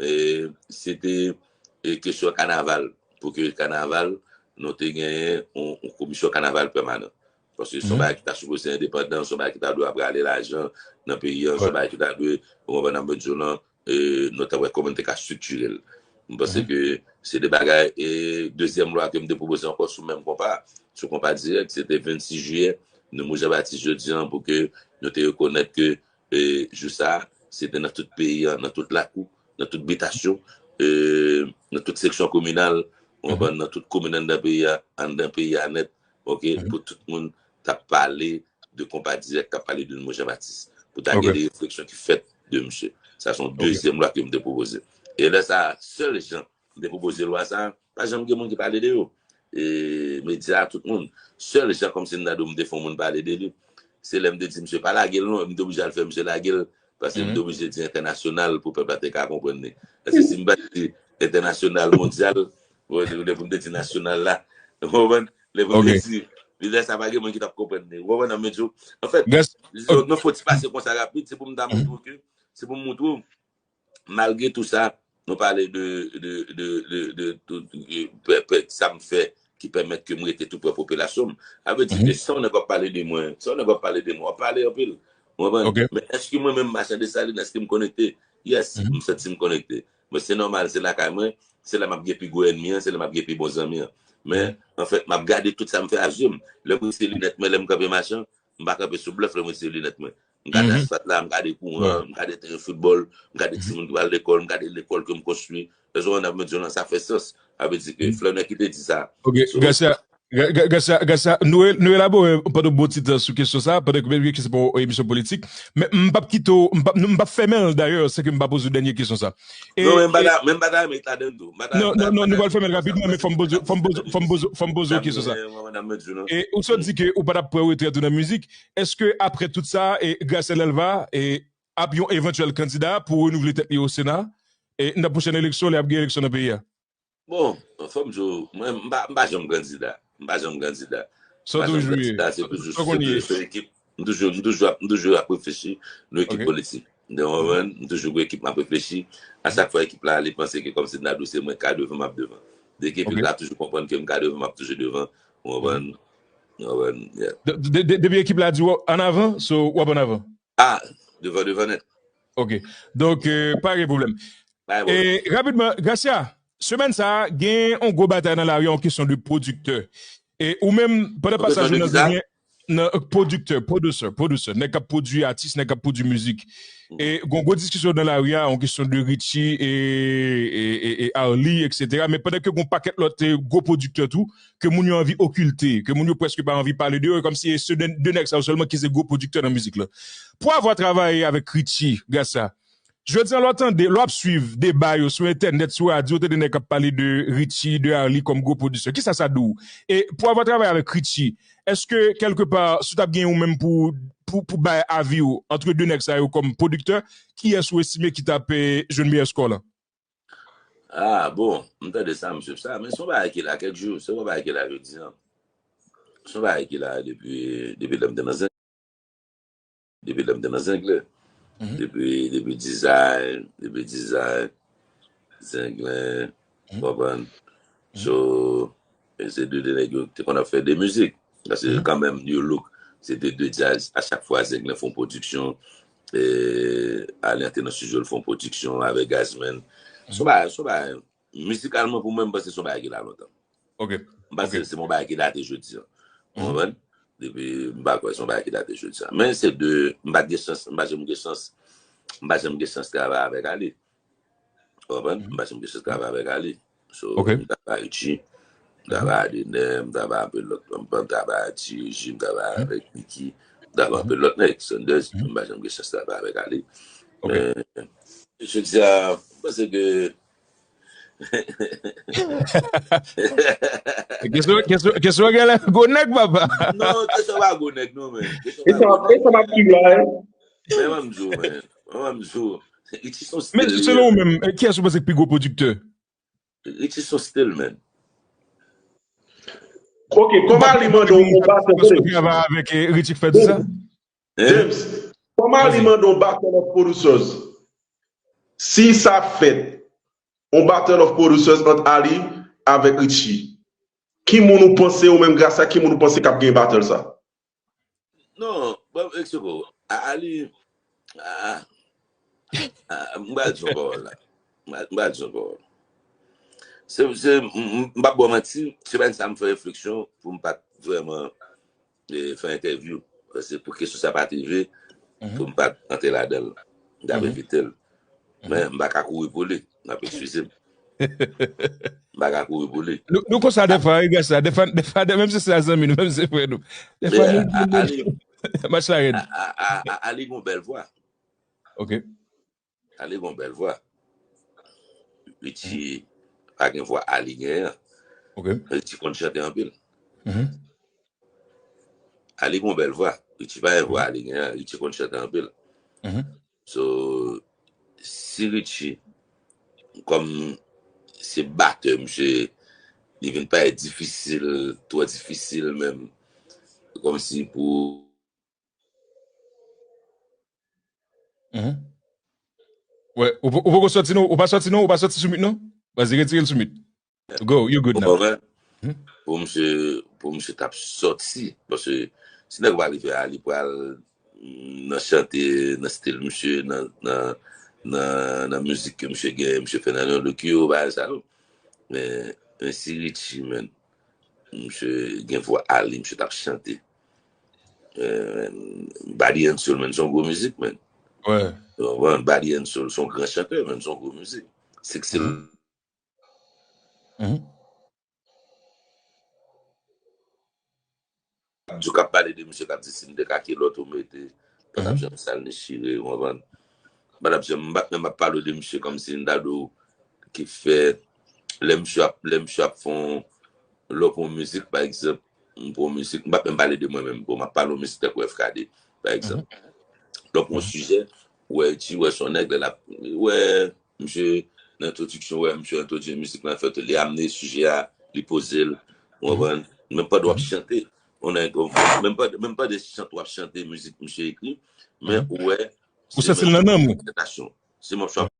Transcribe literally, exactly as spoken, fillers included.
e, se te e, kesyon kanaval. Pou ke kanaval, nou te genyen yon, yon komisyon kanaval pèmanan. Paske se yon bagay ki ta sipoze endepandan, se yon bagay ki ta dwe ap rale lajan nan peyi an, se yon bagay ki ta dwe, ou konprann sa m vle di w lan, e, nou ta wè kòman n te ka estrikire l. M panse ke se de bagay, e dezyèm lwa ke m te pwopoze ankò sou menm konpa, sou konpa dirèk, se te vennsis jiyè, nou Mouvman Jan Batis jodi an pou ke nou te rekonèt ke e, jou sa a, se te nan tout peyi an, nan tout lakou, nan tout bitasyon, e, nan tout seksyon kominal, ou konprann, nan tout komin anndan peyi a, anndan peyi a nèt, oke, pou tout moun t ap pale de konpa dirèk, t ap pale de Nouvo Jan Batis, pou ta gen de refleksyon ki fèt de misye. Sa se yon dezyèm lwa ke m te pwopoze. E lè sa a, sèl jan m te pwopoze lwa sa a, pa janm gen moun ki pale de yo. E medya, tout moun. Sèl jan kòmsi m ta di w m te fè yon moun pale de li, se lè m te di misye pa lage l non, m te oblije al fè misye lage l, paske m te oblije di entènasyonal pou pèp la te ka konprann li. Paske si m pa t di entènasyonal, mondyal, bon, lè pou m te di nasyonal la, ou konprann? Lè pou m te di, lè sa pa gen moun ki t ap konprann li. Ou konprann sa m vle di w? Anfèt, nan fo ti pase konsa rapid, se pou m ta montre w ke, se pou m montre w, malgre tou sa, nou pale de, de, de, de, de, de, de, de, pe- pe- sa m fè ki pèmèt ke m rete tou prè popilasyon m. Sa vle di ke si yon nèg ap pale de mwen, si yon nèg ap pale de mwen, w ap pale anpil. Ou konprann? Men èske mwen menm, Machan Desalin, èske m konekte? Yes, m santi m konekte. Men se nòmal, se lakay mwen, se la m ap gen pi gwo ènmi an, se la m ap gen pi bon zanmi an. Men, anfèt, m ap gade tout sa m fè a zye m. Lè m retire linèt mwen, lè m kanpe Machan, m pa kanpe sou blòf lè m retire linèt mwen. M gade asfalt la, m gade kouran, m gade teren foutbòl, m gade timoun ki pral lekòl, m gade lekòl ke m konstwi. Èske w konprann sa m vle di w lan? Sa fè sans. Sa vle di ke Flanè ki te di sa. Ok, Gracia, Gra- Gra- Gracia, Gracia, nou e- nou elabore pandan bon ti tan sou kesyon sa, pandan ke, ke se pa yon emisyon politik. Men m p ap kite w, m p ap, m p ap fèmen l dayè, san ke m pa poze w dènye kesyon sa. E, Non, men m pa e, ta, men m pa ta renmen k ladan l tou. M pa ta, non, m pa, non, m non, pa nou ta pral fèmen l rapidman, men fò m poze, fò m poze, fò m poze, fò m poze w kesyon sa. E ou sot di ke ou pa t ap pran retrèt ou nan mizik. Èske apre tout sa, e, Gracia Delva, e, ap yon evantyèl kandida pou renouvle tèt li o Sena, e, nan pwochèn eleksyon, lè ap gen eleksyon nan peyi a? Bon, fò m di w, mwen, m pa, m pa janm kandida. M pa janm kandida. M pa janm kandida, se toujou, se toujou sou ekip. M toujou, m toujou ap, m toujou ap reflechi nan ekip politik. Ou konprann? M toujou gen ekip m ap reflechi. A chak fwa ekip la ale, panse ke kòmsi m ta di w se mwen k ka devan, m ap devan. Depi ekip la toujou konprann ke m ka devan, m ap toujou devan. Ou konprann? Ou konprann? Yeah. De- de- de- Depi ekip la di w an avan, so w ap an avan. Ah, devan, devan nèt. Ok. Donk, euh, pa gen pwoblèm. Pa gen pwoblèm. E rapidman, Gracia, semèn sa a, gen yon gwo batay nan lari a, yon kesyon de pwodiktè. E ou menm, pandan pasaj ou nan Zenglen, nan, euh, pwodiktè, producer, producer, nèg k ap pwodui atis, nèg k ap pwodui mizik. E gen yon gwo diskisyon nan lari a, yon kesyon de Richie e, e, e, e Arly, et cetera. Men pandan ke gen yon pakèt lòt, e, gwo pwodiktè tou, ke moun yo anvi okilte, ke moun yo prèske pa anvi pale de yo, e kòmsi e se de, de nèg sa yo sèlman ki se gwo pwodiktè nan mizik la. Pour avoir travaillé avec Richie, Gracia, jodi an lè w tande, lè w ap swiv deba yo sou entènèt, sou radyo, w tande nèg k ap pale de Richie, de Arly kòm gwo pwodiktè. Kisa sa di w? E pour avoir travaillé avec Richie, èske kèlkepa, si w t ap gen ou menm pou, pou, pou bay avi w, antre de nèg sa yo kòm pwodiktè, kiyès ou estime ki t ap, eh, jwenn meyè skò la? Ah, bon, m tande sa, m swiv sa, men se yon bagay ki la kèk jou, se yon bagay ki la jodi an. Se yon bagay ki la depi, depi lè m te nan Zenglen. Depi lè m te nan Zenglen. Depi, depi Dizay, depi Dizay, Zenglen, ou konprann? So, e se de, de nèg yo te konn ap fè de mizik. Paske kanmenm, New Look, se te de djaz. A chak fwa, Zenglen fè yon pwodiksyon, e, Arly antre nan estidyo, l fè yon pwodiksyon avèk Gazman. Se yon bagay, se yon bagay, mizikalman, pou mwen, m panse se yon bagay ki la lontan. Ok. M panse se yon bagay ki date jodi an. Ou konprann? Depi, m pa kwè se yon bagay ki date jodi an. Men se de, m pa t gen chans, m pa janm gen chans, m pa janm gen chans travay avèk Arly. Ou konprann? M pa janm gen chans travay avèk Arly. So, m travay ak Richie, m travay ak Dener, m travay anpil lòt, m travay ak T J, m travay avèk Nicky, m travay anpil lòt nèg, Sanders, m pa janm gen chans travay avèk Arly. Men, jodi a, m panse ke Kesyon, kesyon, kesyon genlè gwo nèg, papa. Non, kesyon pa gwo nèg, non, men. Kesyon pa gwo nèg. E sa m ap viv la, wi. Men mwen m di w, men. Mwen mwen m di w. Richie se yon stil. Men selon ou menm, eh, kiyès ou panse ki pi gwo pwodiktè? Richie se yon stil, men. Ok, kòman li mande yon battle? Paske travay avèk, eh, Richie k fè di sa? James, kòman li mande yon battle of producers? Si sa ap fèt, yon battle of producers ant Ali avèk Richie. Ki moun ou panse, ou menm Grasa, ki moun ou panse k ap gen battle sa? Non, bon, ekseko. Ali, a, a, m pral di yon pawòl la. M pral di yon pawòl. Se, se, m pa ba w manti, se pa sa m fè refleksyon pou m pa t vrèman e, fè entèvyou. Paske pou kesyon sa pa t rive, pou m pa t antre ladan l, m t ap evite l. Men m pa ka kouri pou li, n ap eskize m. M pa ka kouri pou li. Nou, nou konsa defwa, wi, Grasa. Defwa, defwa, menm si se zanmi nou, menm si se frè nou. Defwa, nou, nou, nou, match la rèd. Ali gon bèl vwa. Ok. Ali gon bèl vwa. Richie pa gen vwa Ali genyen an. Ok. Richie konn chante anpil. Mhm. Ali gon bèl vwa. Richie pa gen vwa Ali genyen an. Richie konn chante anpil. Mhm. So, si Richie, kòm se batè, misye, li vin parèt difisil, twò difisil menm. Kòmsi pou Mhm. Wè, ou, ou poko sòti non, ou pa sòti non, ou pa sòti sou mute non? Vas-y, retire l sou mute. Go, you good Ou now. konprann? Mhm. Pou misye, pou misye t ap sòti. Paske si nèg pa rive a, li pral mm, nan chante, nan stil misye, nan, nan, nan, nan mizik ke misye gen, misye fè nan Leon Look Yo, bagay sa yo. Men, men si Richie, man, misye gen vwa Ali, misye t ap chante. Eh, Body and Soul, man, se yon gwo mizik, man. Wè. Ou konprann? Body and Soul, se yon gran chantè, man, se yon gwo mizik. Sexy Mhm. Mhm. Di w k ap pale de misye k ap di si m te ka kilòt ou mete, pa t ap janm sal ni chire, ou konprann? Pa t ap janm, m pa t menm ap pale de misye kòmsi m ta di w ki fè, lè misye ap, lè misye ap fè yon, lè w pran yon mizik, pa egzanp, m pran yon mizik, m pa t menm pale de mwen menm, bon, m ap pale yon mizik tankou F K D, pa egzanp. Lè w pran yon sijè, ou wè, di, wè, se yon nèg, lè l ap, wè, misye, nan entwodiksyon, wè, misye entwodui mizik lan, fè tout, li amene sijè a, li poze l, ou konprann? Menm pandan w ap chante, ou nan, menm pandan, menm pandan chante w ap chante mizik misye ekri, men ou wè, Ou santi l nan nanm ou. Entepretasyon. Se mòso ap